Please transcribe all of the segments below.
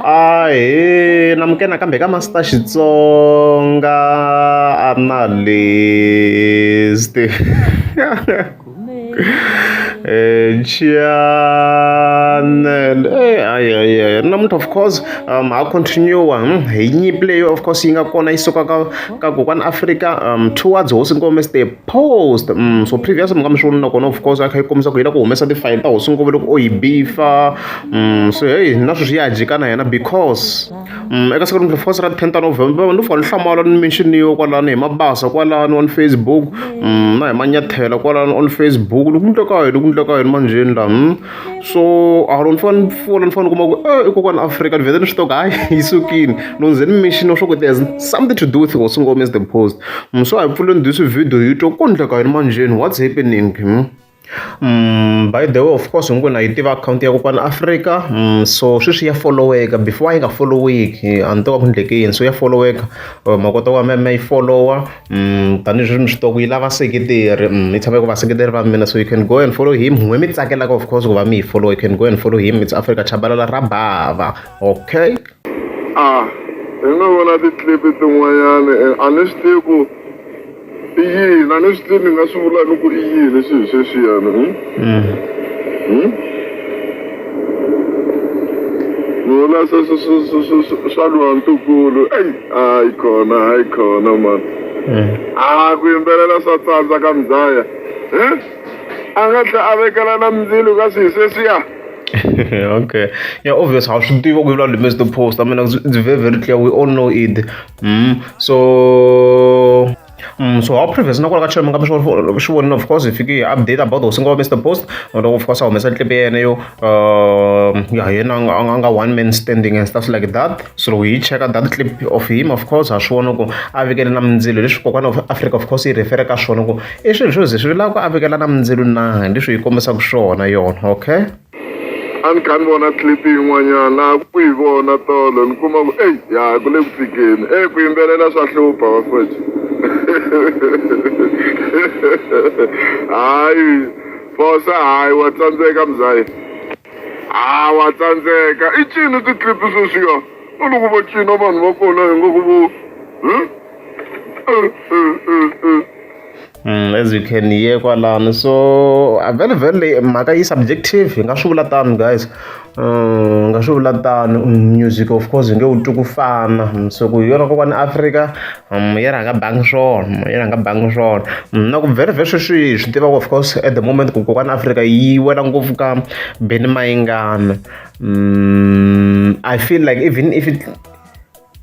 Ahee namukela nakambe ka Master Xitsonga Analyst channel hayi namuntlha of course ha continue hi nyimpi leyi of course yi nga kona yi suka ka ka kokwani Afrika towards hosi Ngome the post so previous mi nga mi swi vona nakona of course a kha yi kombisa ku yi lava ku humesa tifayili ta hosi Ngome loko o yi bifa so heyi na sweswi ya jika na yena because eka siku of course ra 10 ta November ni fika ni hlamala ni mention-iwa kwalano hi Mabasa kwalano on Facebook na hi Manyathela kwalano on Facebook ni ku endleka yini ku endleka yini manjheni la so a ni fika ni pfula ni fika ni kuma ku e i kokwani Afrika ni vhete ni swi tiva ku hayi yi sukile loko ni ze ni mention swa ku it has something to do with hosi Ngome is the post so a hi pfuleni this video hi twa ku endleka yini manjheni what's happening. By the way of course hinkwenu ha yi tiva akhawunti ya kokwani Afrika so sweswi ya foloweka before a yi nga foloweki a ni tiva ku endleke yini so ya foloweka ma kota ku va mi yi folowa tanihileswi mi swi tiva ku yi lava vaseketeri yi tshama yi ku vaseketeri va mina so you can go and follow him n'we mi tsakelaka of course ku va mi yi follow you can go and follow him it's Africa Chabalala Rabava okay. A hi ngo vona ti-clip tin'wanyana a ni swi tivi ku i yini a ni swi tivi ni nga swi vula ni ku i yini swilo sweswiyani ni vula swa lwa ntukulu eyi hayi khona hayi khona mani a ku yimbelela swa tsandza ka mzaya a nga tlhela a vekela na mindzilo ka swilo sweswiya. Okay yeah obvious ha swi tiva ku yi vula Mr Post I mean it's very very clear we all know it so so how previous na kwala ka channel mi nga swi vonile of course hi fike hi update about hosi ngoma Mr Post loko of course a humesa clip ya yena yo ya yena a nga one man standing and stuff like that so loko hi cheka that clip of him of course ha swi vona ku a vekele na mindzilo leswi kokwana of Africa of course yi refer ka swona ku i swilo swo ze swi lava ku a vekela na mindzilo na leswi yi kombisaka swona yona okay. A ni kha ni vona clip yin'wanyana na ha ku yi vona tolo ni kuma ku eyi ya ku le ku fikeni e ku yimbelela swa hlupha vafowethu hayi bosa hayi wa tsandzeka mzaya ha wa tsandzeka i cini ti-clip sweswiya na loko va cina vanhu va kona hi nga ku vo As you can hear kwalano so vhele vhele mhaka yi subjective hi nga swi vula tano guys hi nga swi vula tano music of course hi nge wu twi ku fana so ku hi yona kokwani Afrika yi rhanga bangi swona yi rhanga bangi swona na ku vhele vhele sweswi hi swi tivaka of course at the moment ku kokwani Afrika yi wela ngopfu ka Benny Mayengani I feel like even if it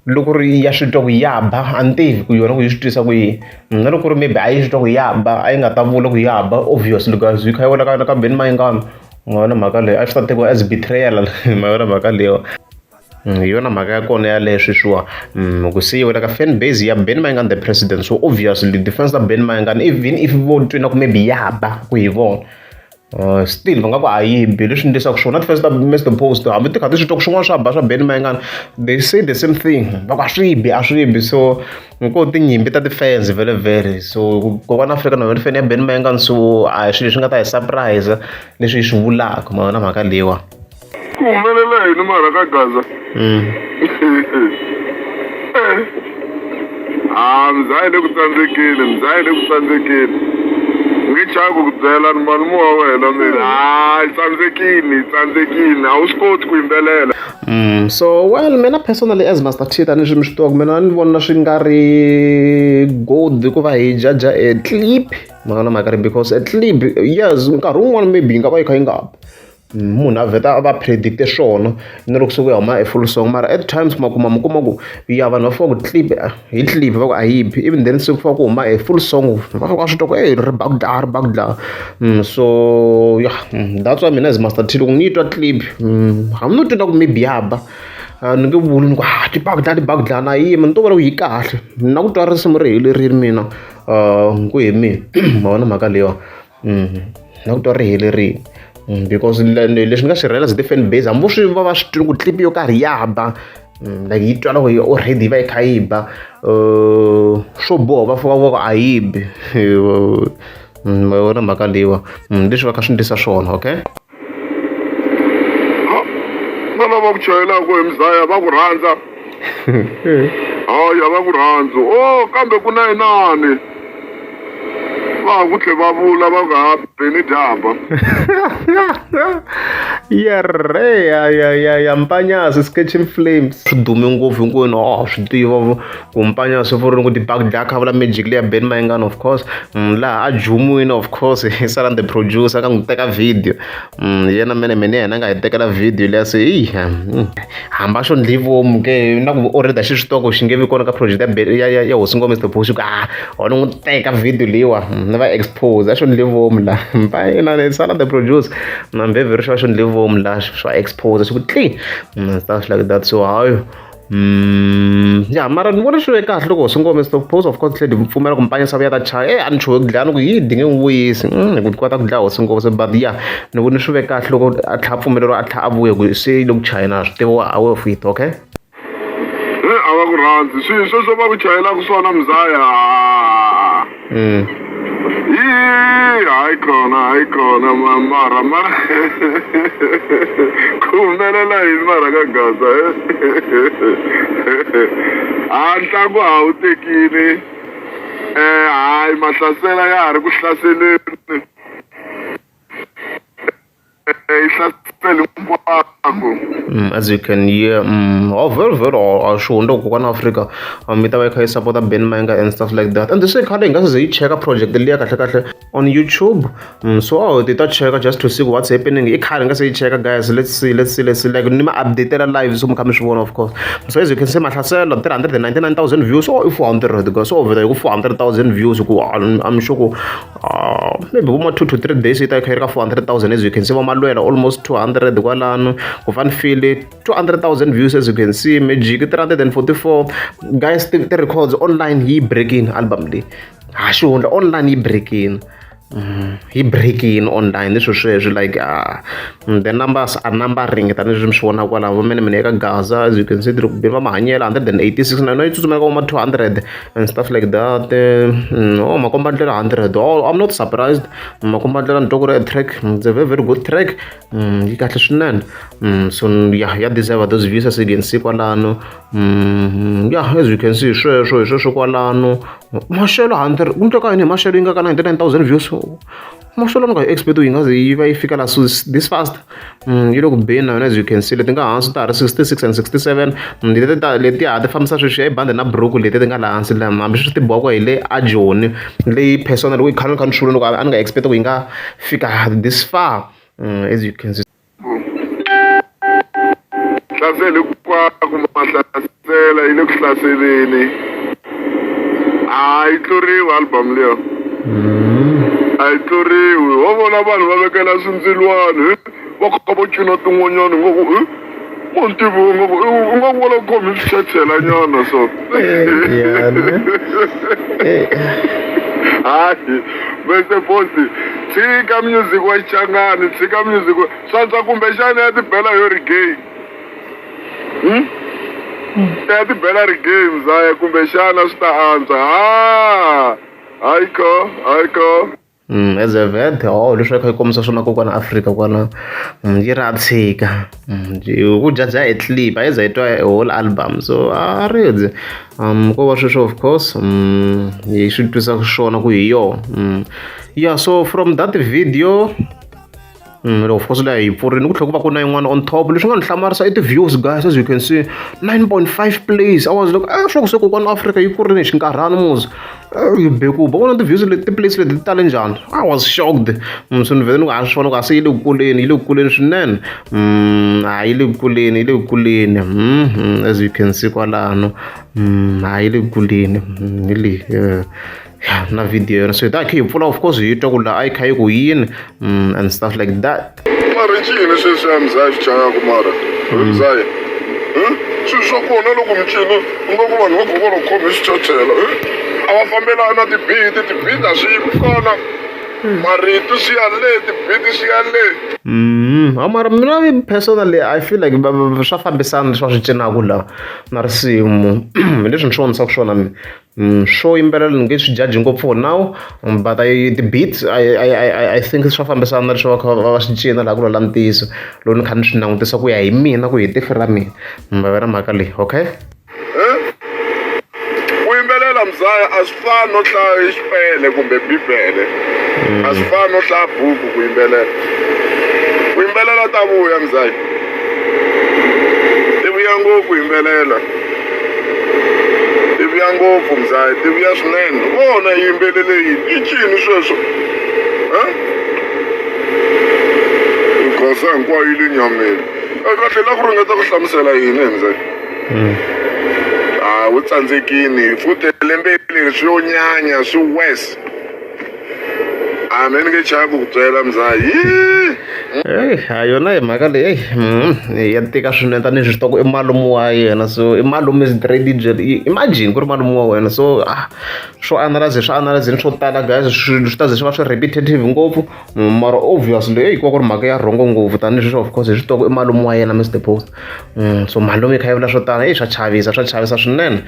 loko ri ya swi twa ku ya ba a ni tivi ku yona ku yi swi twisa ku yini na loko ku ri maybe a yi swi twa ku ya ba a yi nga ta vula ku ya ba obviously guys yi kha yi vona ka ka Benny Mayengani ma vona mhaka leyi a swi ta tekiwa as betrayal ma vona mhaka leyiwa hi yona mhaka ya kona yaleyo sweswiwa ku se yi wela ka fan base ya Benny Mayengani the president so obviously defense ta Benny Mayengani even if vo twi na ku maybe ya ba ku hi vona Still va nga ku a yi bi leswi endlisaka swona ti-first ta Mr Post hambi ti kha ti swi twa ku swin'wana swa ba swa Benny Mayengani they say the same thing va ku a swi bi a swi bi so ko tinyimpi ta ti-fans vhele vhele so kokwana Afrika na yona fan ya Benny Mayengani so a hi swilo leswi nga ta hi surprise leswi hi swi vulaka ma yona mhaka leyiwa. Ku humelela yini mara ka Gaza? Ha mzaya le ku tsandzekeni mzaya le ku tsandzekeni nge chavi ku byela ni malume wa wena mina ha yi tsandzekini yi tsandzekini a wu swi koti ku yimbelela. So well mina personally as Master T tanihileswi mi swi tivaka mina ni vona swi nga ri good ku va hi judge a clip ma vona mhaka because a clip yes nkarhi wun'wani maybe yi nga va yi kha yi nga bi. Munhu a vheta a va predict-e swona na loko se ku ya huma e full song mara at times ma kuma mi kuma ku ya vanhu va fika ku clip hi clip va ku a yi bi even then se ku fika ku huma e full song va fika va swi twa ku e ri ba ku dlaya ri ba ku dlaya so ya that's why mina as Master T loko ni yi twa clip hambi no twa na ku maybe ya ba ni nge vuli ni ku ha ti ba ku dlaya ti ba ku dlaya na yima ni to vona ku yi kahle na ku twa risimu ri helerile mina ku hi mina ma vona mhaka leyiwa. Na ku twa ri helerile because leswi ni nga swi realize hi ti-fan base hambi vo swi va va swi twile ku clip yo karhi ya ba like yi twala ku already yi va yi kha yi ba swo boha va fika va ku a yi bi ma yona mhaka leyiwa leswi va kha swi endlisa swona okay. Na lava ku chayelaka hi muzaya va ku rhandza. Hayi a va ku rhandzi. Oh kambe ku na inani. Va ha ku tlhe va vula va ku ha Benny Daba. Yerre ya ya ya ya Mpanyasi Sketching Flames swi dume ngopfu hinkwenu a swi tiva ku Mpanyasi for ku ti-Baghdad kha vula magic leya Ben Mayengani of course laha a jumiwini of course hi Salan the producer ka n'wi teka video yena mene mene yena a nga hi tekela video liya se eyi hamba xo ndlivomu ke na ku already a xi swi tiva ku xi nge vi kona ka project ya ya ya hosi ngoma Mr Post ku a wona n'wi teka video leyiwa ni va expose a xo ndlivomu la inani Salan the producer na mbhevheri xo xo ndlivomu la swa expose swi ku tli stuff like that so hayi ya mara ni vona swi ve kahle loko hosi ngoma Mr Post of course tlhela hi pfumela ku mpanyasa vuya ta chaya e a ni chuhe ku dlaya ni ku yi dinge n'wi vuyisi hi ku kota ku dlaya hosi ngoma se but ya ni vone swi ve kahle loko a tlhela a pfumeleriwa a tlhela a vuya ku se yi le ku chayeni a swi tiviwa aware of it okay He a va ku rhandzi swilo sweswo va ku chayelaka swona muzaya. Yi hayi khona hayi khona mara mara ku humelela yini mara ka Gaza ha ntlangu ha wu tekile hayi mahlasela ya ha ri ku hlaseleni yi hlasele hinkwako. As you can hear oh, very very a swi hundza kokwana Afrika mi ta va yi kha yi support Ben Mayengani and stuff like that and se khale hi nga se ze yi cheka project liya kahle kahle on YouTube so oh, ti ta cheka just to see what's happening i khale hi nga se yi cheka guys let's see let's see let's see like ni ma updatela live so mi kha mi swi vona of course so as you can see mahlaselo 399,000 views oh i 400 guys so over there ku 400,000 views ku I'm sure ku maybe vo ma 2 to 3 days yi ta yi kha yi ri ka 400,000 as you can see va malwela almost 200 kwalano ku fane feel 200,000 views as you can see magic 344 guys ti records online yi breaking album leyi ha xihundla online yi breaking yi breaking online leswi sweswo like the numbers are numbering tanihileswi mi swi vonaka kwalaho va mene mene eka Gaza as you can see ti va mahanyelo 186 na yona yi tsutsumela ka vo ma 200 and stuff like that oh makomba ndlela 100 oh I'm not surprised makomba ndlela ni twa ku ri a track it's a very very good track yi kahle swinene so yeah ya deserve those views as you can see kwalano yeah as you can see sweswo hi sweswo kwalano maxelo 100 ku ndleka yini hi maxelo yi nga ka 99000 views maxelo ni nga yi expect yi nga ze yi va yi fika la so this fast yi le ku beni na yona as you can see leti nga hansi ta ha ri 66 and 67 leti ta leti ha ti fambisa sweswi ya bandi na buruku leti ti nga la hansi la hambi swi ti bohaka hi le ajoni leyi personal loko yi khale ni kha ni swi vula loko a ni nga expect ku yi nga fika this far as you can see Hlasele hinkwako mahlasela yi le ku hlaseleni a yi tluriwi album leyo a yi tluriwi ho vona vanhu va vekela swindzilwana va kha va cina tin'wanyana nga ku mo ni tivi u nga ku u nga ku va la ku khomi swichachela nyana so hayi bese bosi tshika music wa xichangani tshika music swantswa kumbexana ya tibela yo reggae Ya tibela reggae mzaya kumbexana swi ta antswa ha hayi kho hayi kho As a vet oh leswi a kha yi kombisa swona kokwana Afrika kwana yi ri a tshika ku jaja hi clip a yi za yi twa whole album so a ridzi ko va sweswo of course hi swi twisa swona ku hi yona yeah so from that video Of course leyi hi pfurile ku tlhela ku va ku na yin'wana on top leswi nga ni hlamarisa i ti-views guys as you can see 9.5 plays I was like eh swa ku se kokwana Afrika yi kurile hi xinkarhana muzi yi be ku ba vona ti-views leti ti-plays leti ti tale njhani I was shocked so ni vhele ni ku a swi vona ku a se yi le ku kuleni yi le ku kuleni swinene a yi le ku kuleni yi le ku kuleni as you can see kwalano a yi le ku kuleni hi leyi ya na video yona so hi ta kha hi pfula of course hi twa ku laha a yi kha yi ku yini and stuff like that mara i ncini sweswiya mzaya swi chayaka mara mzaya swilo swa kona loko mi cina u nga ku vanhu va kho va ro khome swichachela a va fambelani na tibiti tibiti a swi yi kona. Marito swi ya le, tibiti swi ya le. Ha mara mina personally I feel like swa fambisana leswi va swi cinaka la na risimu hi leswi ni swi vonisaka swona mina. Swo yimbelela ni nge swi judge ngopfu for now but I ti-beats I think swa fambisana na leswi va kha va swi cina laha ku vulavula ntiyiso loko ni kha ni swi langutisa ku ya hi mina ku hi tihlo ra mina ma vona mhaka leyi okay. Ku yimbelela mzaya a swi fani no hlaya xipele kumbe bibele a swi fani no hlaya buku ku yimbelela ku yimbelela ta vuya mzaya ti vuya ngopfu ku yimbelela ti vuya ngopfu mzaya ti vuya swinene vona yi yimbelele yini i ncini sweswo e goza hinkwayo yi le nyameni kahle la ku ringeta ku hlamusela yini hi mzaya a wu tsandzekini futhi lembe leri swi yo nyanya swi worse a me ni nge chavi ku ku byela mzayi. Eyi ha yona hi mhaka leyi eyi ya tika swinene tanihi swi tiva ku i malume wa yena so i malume is ready imagine ku ri malume wa wena so ah swo analyze swo analyze swo tala guys swilo swi ta ze swi va swi repetitive ngopfu mara obviously eyi ku va ku ri mhaka ya wrong ngopfu tanihileswi of course hi swi tiva ku i malume wa yena Mister Post so malume yi kha yi vula swo tala eyi swa chavisa swa chavisa swinene.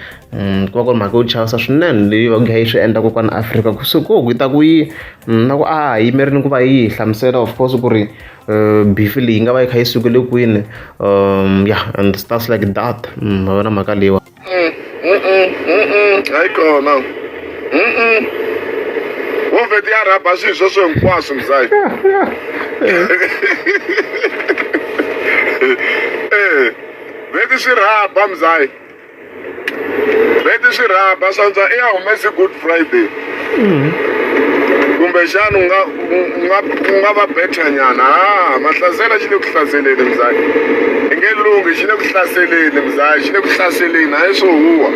Ku va ku ri mhaka yo chavisa swinene leyi va ku yi swi endla kokwani Afrika ku se ku yi ta ku yi na ku a ha yimerile ku va yi hi hlamusela of course ku ri beef leyi yi nga va yi kha yi sukele kwini ya and stuff like that ma vona mhaka leyiwa. Hayi kona wo vheti ya rhaba swilo sweswo hinkwaswo mzaya eh vheti swi rhaba mzaya Vheti swi rhaba swantswa i ya humese Good Friday kumbexana u nga u nga u nga va better nyana ha mahlasela xi le ku hlaseleni mzaya i nge lunghi xi le ku hlaseleni mzaya xi le ku hlaseleni hayi swo huwa.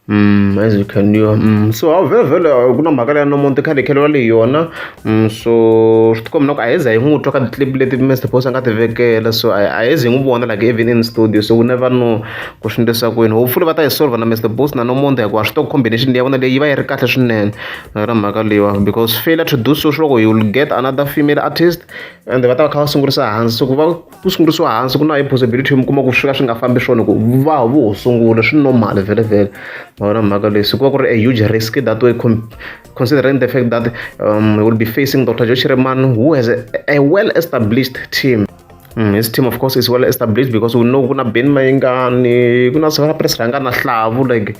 As you can hear so ha vhele vhele ku na mhaka leya nomonde khale hi kheleriwa leyi yona so swi tikomba na ku a hi za hi n'wi twa ka ti-clip leti Mister Post a nga ti vekela so a hi ze hi n'wi vona like even in studio so we never know ku swi endlisa ku yini hopefully va ta yi solver na Mister Post na Nomonde hikuva swi tiva ku combination leyi ya vona leyi yi va yi ri kahle swinene na mhaka leyiwa because failure to do so swi loko you will get another female artist and va ta va kha va sungurisa hansi so ku va ku sungurisiwa hansi ku na hi possibility yo mi kuma ku swi ka swi nga fambi swona ku va vo ho sungula swi normal vhele vhele ma vona mhaka leyi so ku va ku ri a huge risk that way considering the fact that he will be facing Dr. Joe Shirimani who has a well established team. His team of course is well established because we know ku na Ben Mayengani ku na Sivara Press Rhanga na Hlavu like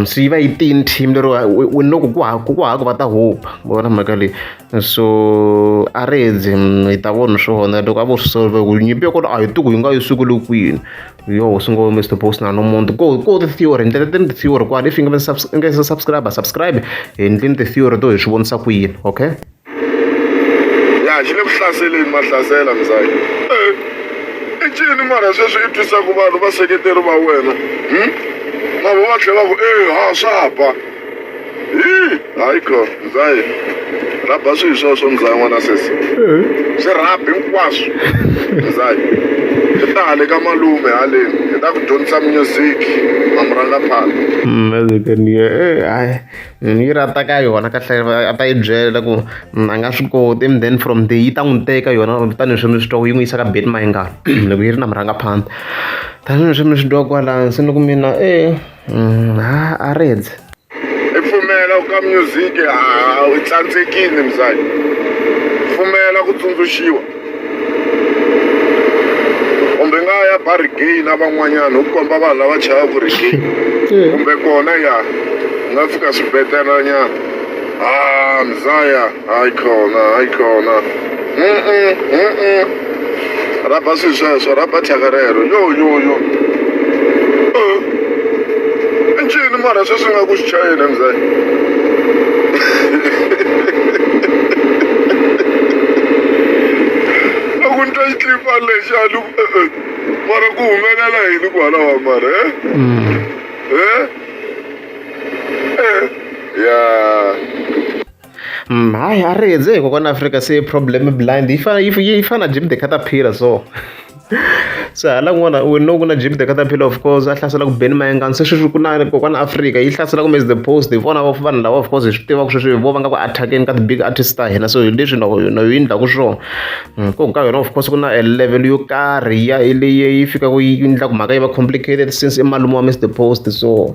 se yi va yi tiyini team lero we know ku ku hava ku hava ku va ta hupa ma vona mhaka leyi so a ri hedzi hi ta vona swona loko a vo swi solve ku nyimpi ya kona a hi tivi ku yi nga yi sukele kwini yo hosi ngo Mister Post na Nomonde ko ko ti-theory hi ndlela ti theory kwala if yi nga nga se subscribe subscribe hi ndleni ti-theory to hi swi vonisa ku yini okay. Ya xi le ku hlaseleni mahlasela mzaya i ncini mara sweswi i twisaka vanhu vaseketeri va wena na vo va tlhela va ku e ha swa ba hi hayi kho mzaya rhaba swihi sweswo mzaya n'wana sesi swi rhabi hinkwaswo mzaya i ta hale ka malume haleni hi ta ku dyondzisa music na murangaphala. Hayi yi ri a ta ka yona kahle a ta yi byela ku a nga swi koti and then from there yi ta n'wi teka yona tanihileswi mi swi twa ku yi n'wi yisa ka Benny Mayengani loko yi ri na murhangaphandle tanihileswi mi swi twa kwalano se ni ku mina e ha a ri dzi. I pfumela ku ka music a u tsandzekile mzaya pfumela ku tsundzuxiwa kumbe nga ya ba reggae na van'wanyana u komba vanhu lava chayaka reggae kumbe kona ya nga fika swi betela nyana ah mzaya hayi khona hayi khona rhaba swilo sweswo rhaba thyaka rero yo yo yo i ncini mara sweswi nga ku swi chayeni mzaya loko ni twa xitlipani lexi a ni ku e-e mara ku humelela yini kwalawa mara e e ya. Hayi a ri hundze hi kokwana Afrika se problem blind yi fana yi yi fana Jim the Caterpillar so. Se hala kun'wana we know ku na Jimmy the Caterpillar, of course a hlasela ku Benny Mayengani. Se sweswi ku na kokwana Africa yi hlasela ku Miss the Post. Hi vona vanhu lava, of course hi swi tivaka sweswi vo va nga ku attack-eni ka ti-big artist ta hina. So hi leswi na yi endlaku swona ku ka yona, of course ku na a level yo karhi ya leyi yi fikaka yi endlaku mhaka yi va complicated since i malume wa Mr Post. So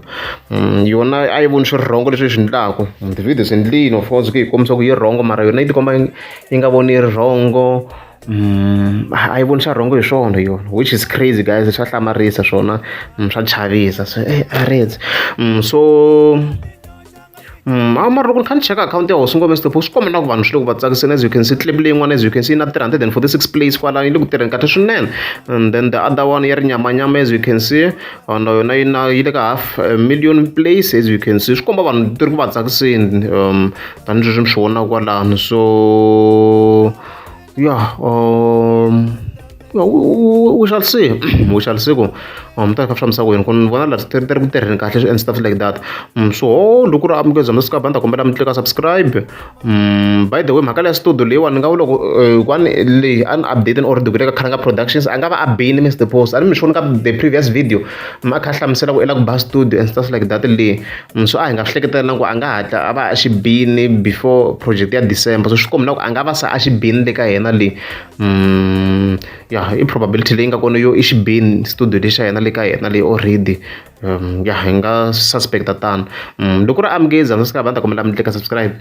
yona a yi voni swi wrong leswi yi swi endlaku. Ti-videos endlini, of course ku yi kombisa ku yi wrong, mara yona yi tikomba yi nga voni yi ri wrong. A yi voni swa wrong hi swona yona, which is crazy, guys. Swa hlamarisa swona, swa chavisa. So a reds so a mara loko ni kha ni cheka akhawunti ya hosi ngome Mr Post, swi komba na ku vanhu swi le ku va tsakiseni. As you can see, clip leyin'wana, as you can see, na 346 plays kwalano, yi le ku tirheni kahle swinene. And then the other one ya ri nyamanyama, as you can see, na yona yi na yi le ka half a million plays. As you can see, swi komba vanhu ti ri ku va tsakiseni, tanihileswi mi swi vonaka kwalano. So yeah, yeah, we shall see, we shall see ku mi ta kha swi fambisa ku yini, ku ni vona laha ti ri ku tirheni kahle and stuff like that. So loko ku ri amukeza mi sika ta kombela mi tlika subscribe. By the way, mhaka leya studio leyiwani, ni nga vula ku kwani leyi a ni update already ku le ka Khalanga Productions, a nga va a bini Mr Post. A ni mi swi voni ka the previous video a kha a hlamusela ku i la ku ba studio and stuff like that leyi. So a hi nga swi hleketelela ku a nga hatla a va a xi bini before project ya December. So swi komba na ku a nga va se a xi bini le ka yena leyi. Ya, i probability leyi nga kona yo i xi bini studio lexi xa yena le ka yena leyi already. Ya, hi nga suspecta tano. Loko ri amukeza ndzi swi ka va ni ta kombela mi tlika subscribe.